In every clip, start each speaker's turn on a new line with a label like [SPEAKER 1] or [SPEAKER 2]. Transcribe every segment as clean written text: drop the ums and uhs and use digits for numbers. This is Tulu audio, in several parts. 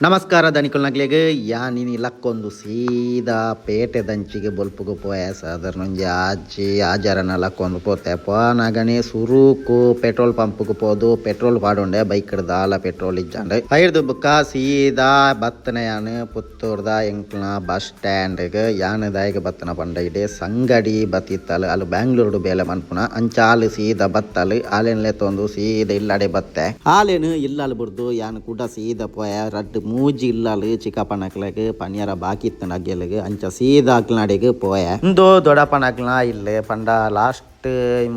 [SPEAKER 1] ನಮಸ್ಕಾರ ದನಿಕುಲ್ನಕ್ಲೆಗ್ ಯಾನ್ ಇನಿ ಲಕ್ಕೊಂದು ಸೀದಾ ಪೇಟೆ ದಂಚಿಗೆ ಬೊಲ್ಪುಗು ಪೋಯೆ ಸಾಧಾರಣ ಒಂಜಿ ಆಜಿ ಆಜರನ ಲಕ್ಕೊಂದು ಪೋತೆ ಪೋನಗನೆ ಸುರುಕು ಪೆಟ್ರೋಲ್ ಪಂಪ್ಗ್ ಪೋದು ಪೆಟ್ರೋಲ್ ಪಾಡೊಂಡೆ ಬೈಕ್ ದಾಲ ಪೆಟ್ರೋಲ್ ಇಜ್ಜಾಂಡ್ ಐರ್ದು ಬುಕ್ಕ ಸೀದಾ ಬತ್ತನೆ ಯಾನ್ ಪುತ್ತೂರ್ದ ಎಂಕ್ಲ್ನ ಬಸ್ ಸ್ಟ್ಯಾಂಡ್ ಗ್ ಯಾನ್ ದಾಯೆಗ್ ಬತ್ತನ ಪಂಡ ಇಡೆ ಸಂಗಡಿ ಬತ್ತಿತ್ತಲ್ ಅಲ್ ಬ್ಯಾಂಗ್ಳೂರ್ಡ್ ಬೇಲೆ ಮನ್ಪುನ ಅಂಚ ಆಲ್ ಸೀದಾ ಬತ್ತಲ್ ಆಲೆನ್ ಲೆತ್ತೊಂದು ಸೀದಾ ಇಲ್ಲಡೆ ಬತ್ತೆ ಆಲೆನ್ ಇಲ್ಲಲ್ ಬುಡ್ದು ಯಾನ್ ಕುಡ ಸೀದಾ ಪೋಯೆ ರಡ್ಡ್ ಮೂಜಿ ಇಲ್ಲಲ್ ಚಿಕ್ಕಪ್ಪನಕ್ಲೆಗ್ ಪನಿಯರ ಬಾಕಿ ಇತ್ತುಂಡು ಅಗ್ಗೆಲ್ಗ್ ಅಂಚ ಸೀದಾ ಅಕ್ಲ್ನಡೆಗ್ ಪೋಯೆ ಉಂದು ದೊಡ್ಡಪ್ಪನಕ್ಲ್ನ ಇಲ್ಲ್ ಪಂಡ ಲಾಸ್ಟ್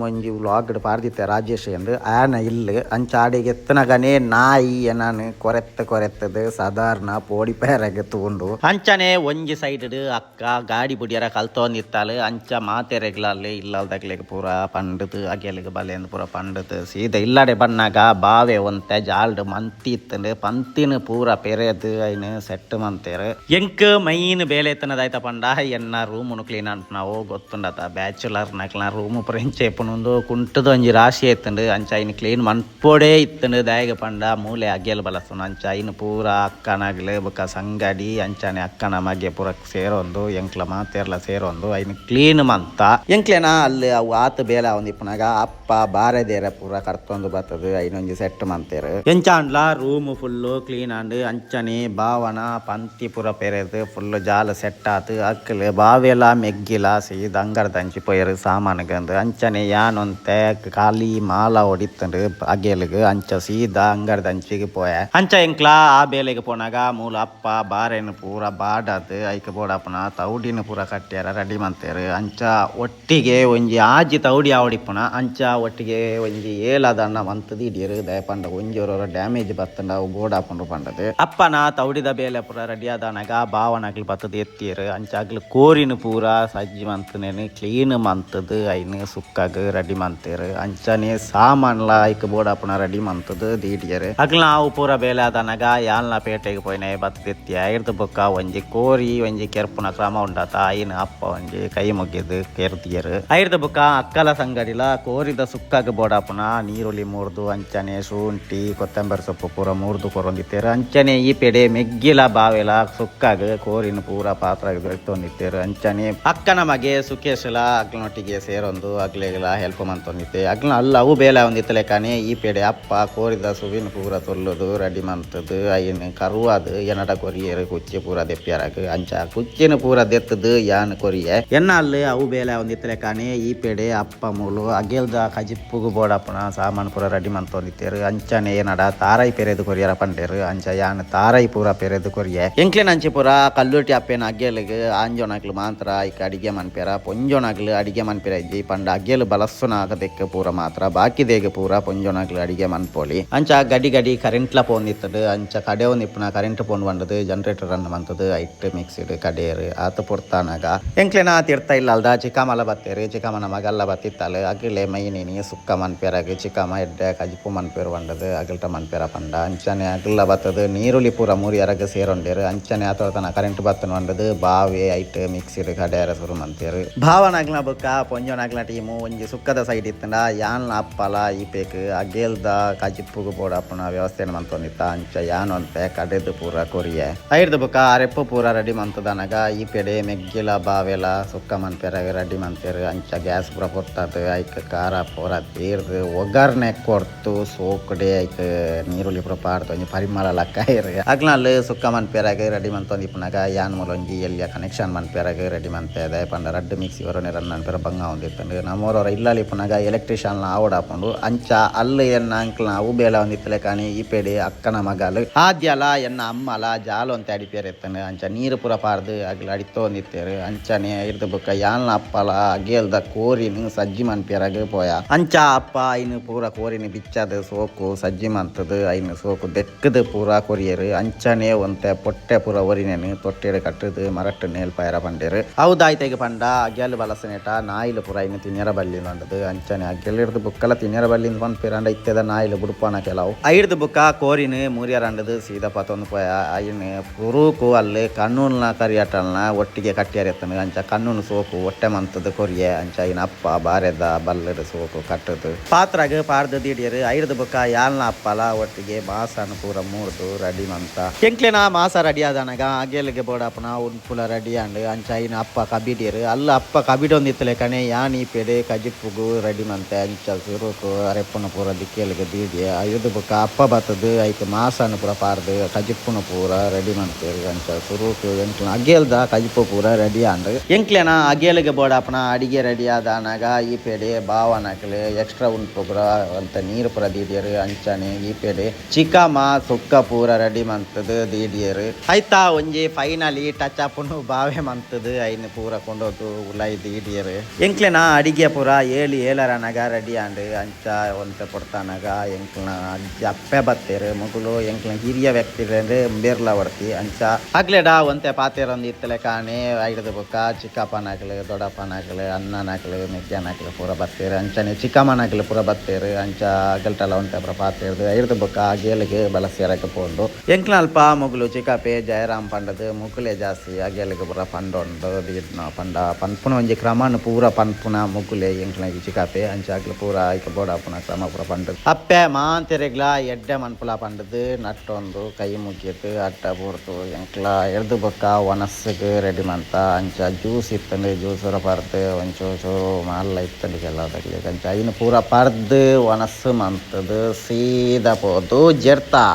[SPEAKER 1] ಒಂಜಿ ವ್ಲಾಗ್ ಡ್ ಪಾಡ್ದಿತ್ತೆ ರಾಜೇಶ್ ಇಂದ್ ಆಯನ ಇಲ್ಲ್ ಅಂಚ ಆಡೆಗ್ ಎತ್ತನಗನೇ ನಾಯಿ ಎನನ್ ಕೊರೆತ್ ಕೊರೆತ್ತದ್ ಸಾಧಾರಣ ಪೋಡಿಪೇರೆಗ್ ತೂಂಡು ಅಂಚನೆ ಒಂಜಿ ಸೈಡ್ ಡ್ ಅಕ್ಕ ಗಾಡಿ ಬುಡಿಯರ ಕಲ್ತೊಂದಿತ್ತಲ್ ಅಂಚ ಮಾತೆರೆಗ್ಲ ಅಲ್ಲೆ ಇಲ್ಲಲ್ದಕ್ಲೆಗ್ ಪೂರ ಪಂಡುದು ಅಗೆಲ್ಗ್ ಬಲೇಂದ್ ಪೂರ ಪಂಡುದು ಸೀದಾ ಇಲ್ಲಡೆ ಬನ್ನಗ ಬಾವೆ ಒಂತೆ ಜಾಲ್ಡ್ ಮಂತಿ ಇತ್ತುಂಡು ಪಂತಿನ ಪೂರ ಪೆರೆದ್ ಐನ್ ಸೆಟ್ ಮಂತೆರ್ ಎಂಕ್ ಮೈನ್ ಬೇಲೆ ಇತ್ತನದಾಯ್ತ ಪಂಡ ಎನ್ನ ರೂಮ್ ನು ಕ್ಲೀನ್ ಅನ್ಪುನವು ಗೊತ್ತುಂಡತ ಬ್ಯಾಚುಲರ್ ನಕ್ಲ್ನ ರೂಮ್ ಪೂರ ಎಂಚ ಇಪ್ಪುನುಂದು ಕುಂಟುದ ಒಂಜಿ ರಾಶಿ ಇತ್ತುಂಡು ಅಂಚ ಐನ್ ಕ್ಲೀನ್ ಮನ್ಪೊಡೇ ಇತ್ತುಂಡು ದಾಯೆಗ್ ಪಂಡ ಮೂಲೆ ಅಗೆಲ್ ಬಲಸುನ ಅಂಚ ಐನ್ ಪೂರ ಅಕ್ಕನಗ್ಲ್ ಬೊಕ ಸಂಗಡಿ ಅಂಚನೆ ಅಕ್ಕನ ಮಗೆ ಪೂರ ಸೇರೊಂದು ಎಂಕ್ಲ ಮಾತೆರ್ಲ ಸೇರೊಂದು ಐನ್ ಕ್ಲೀನ್ ಮಂತ ಎಂಕ್ಲೆನ ಅಲ್ಲ್ ಅವು ಆತ್ ಬೇಲೆ ಆವೊಂದಿಪ್ಪುನಗ ಅಪ್ಪ ಬಾರೆದೇರ ಪೂರ ಕರ್ತೊಂದು ಬತ್ತುದು ಐನ್ ಒಂಜಿ ಸೆಟ್ ಮಂತೆರ್ ಎಂಚಾಂಡ್ಲ ರೂಮ್ ಫುಲ್ ಕ್ಲೀನ್ ಆಂಡ್ ಅಂಚನೆ ಬಾವನ ಪಂತಿ ಪೂರ ಪೆರೆದ್ ಫುಲ್ ಜಾಲ್ ಸೆಟ್ ಆತ್ ಅಕ್ಲ್ ಬಾವೆಲ ಮೆಗ್ಗಿಲ ಸೀದ ಅಂಗಡ್ದಂಚಿ ಪೋಯೆರ್ ಸಾಮಾನುಗಂದ್ ಅಂಚನೆ ಯಾನ್ ಒಂತೆ ಖಾಲಿ ಮಾಲ ಒಡಿತ್ಂಡ್ ಅಗೆಲ್ಗ್ ಅಂಚ ಸೀದ ಅಂಗಡ್ದಂಚಿಗ್ ಪೋಯೆ ಅಂಚ ಎಂಕ್ಲ ಆ ಬೇಲೆಗ್ ಪೋನಗ ಮೂಲು ಅಪ್ಪ ಬಾರೆನ್ ಪೂರ ಬಾಡದ್ ಐಕ್ ಬೋಡಾಪುನ ತೌಡಿನ ಪೂರ ಕಟ್ಟ್ಯಾರ ರೆಡಿ ಮಂತೆರ್ ಅಂಚ ಒಟ್ಟಿಗೆ ಒಂಜಿ ಆಜಿ ತೌಡಿ ಆವಡಿಪ್ಪುನ ಅಂಚ ಒಟ್ಟಿಗೆ ಒಂಜಿ ಏಲಾದಣ್ಣ ಮಂತುದು ಇಡಿಯೆರ್ ದಾಯೆ ಪಂಡ ಒಂಜಿ ಒರ ಡ್ಯಾಮೇಜ್ ಬತ್ತುಂಡ ಅವು ಬೋಡಾಪುಂಡು ಪಂಡದು ಅಪ್ಪನ ತೌಡಿದ ಬೇಲೆ ಪೂರ ರೆಡಿ ಆದಾನಗ ಬಾವನಕ್ಲ್ ಬತ್ತುದು ಎತ್ತಿಯೆರ್ ಅಂಚ ಅಕ್ಲ್ ಕೋರಿನ್ ಪೂರ ಸಜ್ಜಿ ಮಂತುನೇನ್ ಕ್ಲೀನ್ ಮಂತುದು ಐನ್ ಸುಕ್ಕಗ್ ರೆಡಿ ಮಂತೆರ್ ಅಂಚನೆ ಸಾಮಾನ್ಲ ಐಕ್ ಬೋಡಾಪುನ ರೆಡಿ ಮಂತುದು ದೀಡಿಯೆರ್ ಅಕ್ಲ್ನ ಅವು ಪೂರ ಬೇಲೆ ಆದಾನಗ ಯಾಲ್ನ ಪೇಟೆಗ್ ಪೋಯಿನ ಬತ್ತುದು ಎತ್ತಿಯ ಐರ್ದ್ ಬೊಕ್ಕ ಒಂಜಿ ಕೋರಿ ಒಂಜಿ ಕೆರ್ಪುನ ಕ್ರಮ ಉಂಡತ ಐನ್ ಅಪ್ಪ ಒಂಜಿ ಕೈ ಮುಗಿದ್ ಕೆರ್ದಿಯೆರ್ ಐರ್ದ್ ಬೊಕ್ಕ ಅಕ್ಕಲ ಸಂಗಡಿಲ ಕೋರಿದ ಸುಕ್ಕಗ್ ಬೋಡಾಪುನ ನೀರುಳ್ಳಿ ಮೂರ್ದು ಅಂಚನೆ ಶುಂಠಿ ಕೊತ್ತಂಬರಿ ಸೊಪ್ಪು ಪೂರ ಮೂರ್ದು ಕೊರೊಂದಿತ್ತೆರ್ ಅಂಚನೆ ಈ ಪೆಡೆ ಮೆಗ್ಗಿಲ ಬಾವೆಲ ಸುಕ್ಕಗ್ ಕೋರಿನ ಪೂರ ಪಾತ್ರ ದೆತ್ತೊಂದಿತ್ತೆರ್ ಅಂಚನೆ ಅಕ್ಕನ ಮಗೆ ಸುಕೇಶ್ಲ ಅಕ್ಲ್ನೊಟ್ಟಿಗೆ ಸೇರೊಂದು ಅಕ್ಲೆಗ್ಲ ಹೆಲ್ಪ್ ಮಂತೊಂದಿತ್ತೆ ಅಕ್ಲ್ನ ಅಲ್ಲ ಅವು ಬೇಲೆ ಆವೊಂದಿತ್ತ ಲೆಕ್ಕನೆ ಈ ಪೆಡೆ ಅಪ್ಪ ಕೋರಿದ ಸುವಿನ ಪೂರ ತೊಲ್ಲುದು ರೆಡಿ ಮಂತುದು ಐನ್ ಕರುವಾದ್ ಎನಡ ಕೊರಿಯೆರ್ ಕುಚ್ಚಿ ಪೂರ ದೆಪ್ಪಿಯರಗ್ ಅಂಚ ಕುಚ್ಚಿನ ಪೂರ ದೆತ್ತುದು ಯಾನ್ ಕೊರಿಯೆ ಎನ್ನ ಅಲ್ಲು ಅವು ಬೇಲೆ ಆವೊಂದಿತ್ತ ಲೆಕ್ಕನೆ ಈ ಪೆಡೆ ಅಪ್ಪ ಮೂಲು ಅಗೆಲ್ದ ಕಜಿಪ್ಪುಗು ಬೋಡಾಪುನ ಸಾಮಾನು ಪೂರ ರೆಡಿ ಮಂತೊಂದಿತ್ತೆರ್ ಅಂಚನೆ ಏನಡ ತಾರಾಯಿ ಪೆರೆದು ಕೊರಿಯರ ಪಂಡೆರ್ ಅಂಚ ಯಾನ್ ತಾರಾಯಿ ಪೂರ ಪೆರೆದು ಕೊರಿಯೆ ಎಂಕ್ಲೆನ ಅಂಚಿ ಪೂರ ಕಲ್ಲುಟಿ ಅಪ್ಪೆನ ಅಗೆಲ್ಗ್ ಆಂಜೋನಕ್ಲು ಮಾತ್ರ ಐಕ್ ಅಡಿಗೆ ಮನ್ಪೆರ ಪೊಂಜೋನಕ್ಲು ಅಡಿಗೆ ಮನ್ಪೆರ ಇಜ್ಜಿ ಪಂಡ ಅಗೆಲ್ ಬಲಸುನಾಗದೆಕ್ ಪೂರ ಮಾತ್ರ ಬಾಕಿದೆಗ್ ಪೂರ ಪೊಂಜೋನಕ್ಲು ಅಡಿಗೆ ಮನ್ಪೊಲಿ ಅಂಚ ಗಡಿ ಗಡಿ ಕರೆಂಟ್ಲ ಪೋಂದಿತ್ತುಂಡು ಅಂಚ ಕಡೆ ಒಂದಿಪ್ಪುನ ಕರೆಂಟ್ ಪೋಂಡು ಪಂಡದು ಜನರೇಟರ್ ರನ್ ಮಂತುದು ಐಟ್ ಮಿಕ್ಸಿಡ್ ಕಡೇರ್ ಆತ್ ಪೊರ್ತಾನಗ ಎಂಕ್ಲೆನ ತೀರ್ಥ ಇಲ್ಲಲ್ದ ಚಿಕ್ಕಮಲ ಬತ್ತೆರ್ ಚಿಕ್ಕಮ್ಮನ ಮಗಲ್ಲ ಬತ್ತಿತ್ತಲ್ ಅಗಲೆ ಮೈನಿನಿ ಸುಕ್ಕ ಮನ್ಪೆರಗ್ ಚಿಕ್ಕಮ್ಮ ಎಡ್ಡೆ ಕಜಿಪು ಮನ್ಪೆರ್ ಪಂಡದು ಅಗಲ್ಟ ಮನ್ಪೆರ ಪಂಡ ಅಂಚನೆ ಅಗಲ ಬತ್ತದು ನೀರುಳ್ಳಿ ಪೂರ ಮೂರಿಯರಗ್ ಸೇರೊಂಡೆರ್ ಅಂಚನೆ ಆತನ ಕರೆಂಟ್ ಬತ್ತನ ಪಂಡದು ಬಾವೆ ಐಟ್ ಮಿಕ್ಸಿಡ್ ಕಡೆಯರ ಶುರು ಮಂತೆರ್ ಭಾವನಗ್ಲ ಬೊಕ್ಕ ಪೊಂಜೋನಗ್ಲ ಟೀಮು ಒಂಜಿ ಸುಕ್ಕದ ಸೈಡ್ ಇತ್ತಂಡ ಯಾನ್ಲ ಅಪ್ಪಲ ಈಪೇಕ್ ಅಗೇಲ್ದ ಕಜಿಪ್ಪುಗು ಬೋಡಾಪುನ ವ್ಯವಸ್ಥೆನ್ ಮಂತೊಂದಿತ್ತ ಅಂಚ ಯಾನ್ ಒಂತೆ ಕಡೆದು ಪೂರ ಕೊರಿಯೆ ಐರ್ದ್ ಬೊಕ್ಕ ಅರೆಪ್ಪು ಪೂರ ರೆಡಿ ಮಂತುದನಗ ಈ ಪೆಡೆ ಮೆಗ್ಗಿಲ ಬಾವೆಲ ಸುಕ್ಕ ಮನ್ಪೆರಗ್ ರೆಡಿ ಮಂತೆರ್ ಅಂಚ ಗ್ಯಾಸ್ ಪೂರ ಪೊತ್ತದ್ ಐಕ್ ಖಾರ ಪೂರ ದೀರ್ದ್ ಒಗ್ಗರಣೆ ಕೊರ್ತು ಸೋಕುಡೆ ಐಕ್ ನೀರುಳ್ಳಿ ಪೂರ ಪಾಡ್ದ್ ಒಂಜಿ ಪರಿಮಳ ಲಕ್ಕಾಯೆರ್ ಅಕ್ಲ್ನ ಸುಕ್ಕ ಮನ್ಪೆರಗ್ ರೆಡಿ ಮಂತೊಂದಿಪ್ಪುನಗ ಯಾನ್ ಮೂಲ ಒಂಜಿ ಎಲ್ಯ ಕನೆಕ್ಷನ್ ಮನ್ಪೆರಗ್ ರೆಡಿ ಮಂತೆ ದಾಯೆ ಪಂಡ ರಡ್ಡ್ ಮಿಕ್ಸಿ ಒರನೆ ರನ್ ಮನ್ಪೆರ ಬಂಗ ಆವೊಂದಿತ್ತುಂಡು ನಮ್ಮೊರೊರ ಇಲ್ಲಲ್ ಇಪ್ಪುನಗ ಎಲೆಕ್ಟ್ರಿಷಿಯನ್ ಲ ಆವೊಡಾಪುಂಡು ಅಂಚ ಅಲ್ಲು ಎನ್ನ ಅಂಕ್ಲ್ನ ಅವು ಬೇಲೆ ಆವೊಂದಿತ್ತಲೆಕಾನೆ ಈ ಪೆಡೆ ಅಕ್ಕನ ಮಗಲ್ ಆದ್ಯಲ ಎನ್ನ ಅಮ್ಮಲ ಜಾಲ್ ಒಂತೆ ಅಡಿಪೆರೆ ಇತ್ತುಂಡು ಅಂಚ ನೀರು ಪೂರ ಪಾಡ್ದ್ ಅಗ್ಲ್ ಅಡಿತೊಂದಿತ್ತೆರ್ ಅಂಚನೆ ಐರ್ದ್ ಬೊಕ್ಕ ಯಾನ್ಲ ಅಪ್ಪಲ ಅಗೇಲ್ದ ಕೋರಿನ್ ಸಜ್ಜಿ ಮನ್ಪೆರಗ್ ಪೋಯ ಅಂಚ ಅಪ್ಪ ಐನ್ ಪೂರ ಕೋರಿನ್ ಬಿಚ್ಚದ್ ಸೋಕು ಸಜ್ಜಿ ಮಂತುದು ಐನ್ ಸೋಕು ದೆಕ್ಕುದು ಪೂರ ಕೊರಿಯೆರ್ ಅಂಚನೆ ಒಂತೆ ಪೊಟ್ಟೆ ಪೂರ ಒರಿನೆನ್ ತೊಟ್ಟೆಡ್ ಕಟ್ಟುದು ಮರಟ್ ನೇಲ್ಪಾಯೆರ ಪಂಡೆರ್ ಅವು ದಾಯ್ತೆಗ್ ಪಂಡ ಅಗೆಲ್ ಬಲಸನೇಟ ನಾಯಿಲು ಪೂರ ಐನ್ ತಿನ್ಯರ ಬಲ್ಲಿ ಪಂಡುದು ಅಂಚನೆ ಅಗೆಲ್ ಬೊಕ್ಕಲ ತಿನ್ಯರ ಬಲ್ಲಿ ಪನ್ಪೆರ್ ಆಂಡ ಇತ್ತೆದ ನಾಯಿಲು ಬುಡ್ಪಾನ ಕೆಲವು ಐರ್ದ್ ಬೊಕ್ಕ ಕೋರಿನ್ ಮೂರಿಯರ ಅಂಡದು ಸೀದಾ ಪತೊಂದು ಪೋಯ ಐನ್ ಸುರುಕು ಅಲ್ಲು ಕಣ್ಣುಲ್ನ ಕರಿಯಟಲ್ನ ಒಟ್ಟಿಗೆ ಕಟ್ಟಿಯರ ಇತ್ತುಂಡು ಅಂಚ ಕಣ್ಣುನು ಸೋಕು ಒಟ್ಟೆ ಮಂತುದು ಕೊರಿಯೆ ಅಂಚ ಐನ್ ಅಪ್ಪ ಬಾರೆದ ಬಲ್ಲುಡು ಸೋಕು ಸುರುಕು ಕಟ್ಟದು ಪಾತ್ರಗ್ ಪಾರ್ದ್ ದೀಡಿಯರು. ಐರ್ದ್ ಬೊಕ್ಕ ಯಾಲ್ನ ಅಪ್ಪಲ ಒಟ್ಟಿಗೆ ಮಾಸನ್ ಪೂರ ಮೂರ್ದು ರೆಡಿ ಮಂತ. ಎಂಕ್ಲೆನ ಮಾಸ ರೆಡಿ ಆದನಗ ಅಗೇಲ್ಗೆ ಬೋಡಾಪುನ ಉನ್ಪುಲ ರೆಡಿ ಆಂಡ್. ಅಂಚ ಐನ ಅಪ್ಪ ಕಬಿಡಿಯರು. ಅಲ್ಲ ಅಪ್ಪ ಕಬಿಡೊಂದಿತ್ತಲೆಕನೆ ಯಾನ್ ಈ ಪೇಡೆ ಕಜಿಪುಗು ರೆಡಿ ಮಂತೆ. ಅಂಚ ಸುರುಕು ಅರೆಪ್ಪುನ ಪೂರ ದಿಕ್ಕೆಲ್ಗೆ ದೀಡಿಯೆ. ಐರ್ದ್ ಬೊಕ್ಕ ಅಪ್ಪ ಬತ್ತದು ಐಕ್ ಮಾಸನ್ ಪೂರ ಪಾರ್ದ್ ಕಜಿಪುನ ಪೂರ ರೆಡಿ ಮಂತೆರ್. ಅಂಚ ಸುರುಕು ಎಂಕ್ಲೆನ ಅಗೇಲ್ದ ಕಜಿಪು ಪೂರ ರೆಡಿ ಆಂಡ್. ಎಂಕ್ಲೆನ ಅಗೇಲ್ಗೆ ಬೋಡಾಪುನ ಅಡಿಗೆ ರೆಡಿ ಆದನಗ ಈ ಪೇಡೆ ಬಾವನಕ್ಲೆ ಎಕ್ಸ್ಟ್ರಾ ಉನ್ಪುಗ್ರ ಅಂತ ನೀರು ಪೂರ ದೀಡಿಯರು. ಅಂಚನೆ ಈ ಪೇಡೆ ಚಿಕಮ ಸುಕ್ಕ ಪೂರ ರೆಡಿ ಮಂತದು ದೀಡಿಯರು. ಐತ ಒಂಜಿ ಫೈನಲಿ ಟಚ್ ಅಪ್ಪುನು ಬಾವೆ ಮಂತದು ಐನ್ ಪೂರ ಕೊಂಡೋದು ಉಲಾಯಿ ದೀಡಿಯರು. ಎಂಕ್ಲೆನ ಅಡಿಗೆ ಪೂರ ಏಳು ಏಳರನಗ ರೆಡಿ ಆಂಡ್. ಅಂಚ ಒಂತೆ ಪೊಡ್ತಾನಗ ಎಂಕ್ಲೆನ ಅಜ್ಜಿ ಅಪ್ಪೆ ಬತ್ತೆರ್. ಮುಗುಲು ಎಂಕ್ಲೆನ ಹಿರಿಯ ವ್ಯಕ್ತಿಲೆಂದು ಬೇರ್ಲ ಹೊಡ್ತಿ. ಅಂಚ ಅಗ್ಲೆಡ ಒಂತೆ ಪಾತೆರೊಂದು ಇತ್ತಲೆ ಕಾಣೆ. ಐಡ್ದು ಬೊಕ್ಕ ಚಿಕ್ಕಪ್ಪನಕ್ಲು ದೊಡ್ಡಪ್ಪನಕ್ಲು ಅಣ್ಣನಕ್ಲು ಮೆಗ್ಯನಕ್ಲು ಪೂರ ಬತ್ತೆರ್. ಅಂಚನೆ ಚಿಕ್ಕಮ್ಮನಕ್ಲು ಪೂರ ಬತ್ತೆರ್. ಅಂಚ ಅಗಲ್ಟಲ ಒಂತೆ ಪೂರ ಪಾತೆರ್ದು ಐಡ್ದು ಬೊಕ್ಕ ಅಗೇಲ್ಗ್ ಬಲಸ್ಯರಕ್ಕೆ ಪೋಂಡು. ಎಂಕ್ಲ ಅಲ್ಪ ಮುಗುಲು ಚಿಕ್ಕಪ್ಪೆ ಜಯರಾಮ್ ಪಂಡದು ಮುಗುಲೆ ಜಾಸ್ತಿ ಅಗೇಲ್ಗ್ ಪೂರ ಪಂಡೊಂಡು ದೀಡ್ನ ಪಂಡ ಪನ್ಪುನ ಒಂಜಿ ಕ್ರಮನ್ ಪೂರ ಪನ್ಪುನ ಮುಗುಲೆ ಎಂಕ್ಲ ಚಿಕ್ಕಪ್ಪೆ. ಅಂಚ ಅಗ್ಲು ಪೂರ ಐಕ್ ಬೋಡಾಪುನ ಕ್ರಮ ಪೂರ ಪಂಡದು ಅಪ್ಪೆ ಮಾಂತೆರೆಗ್ಲ ಎಡ್ಡೆ ಮನ್ಪುಲ ಪಂಡದು ನಟ್ಟೊಂದು ಕೈ ಮುಗಿದು ಅಡ್ಡ ಬೂರ್ದು ಎಂಕ್ಲ ಎಡ್ದು ಬೊಕ್ಕ ಒನಸ್ಗ್ ರೆಡಿ ಮಂತ. ಅಂಚ ಜ್ಯೂಸ್ ಇತ್ತಂಡು ಜ್ಯೂಸ್ ಪೂರ ಪರ್ದು ಒಂಚೂರು ಚೂರು ಮಲ್ಲ ಇತ್ತಂಡು ಕೆಲವುದಕ್ಲೆಗ್. ಅಂಚ ಐನ್ ಪೂರ ಪರ್ದು ಒನಸ್ ಮಂತದು ಸೀದಾ ಪೋದು ಜೆರ್ತಾ.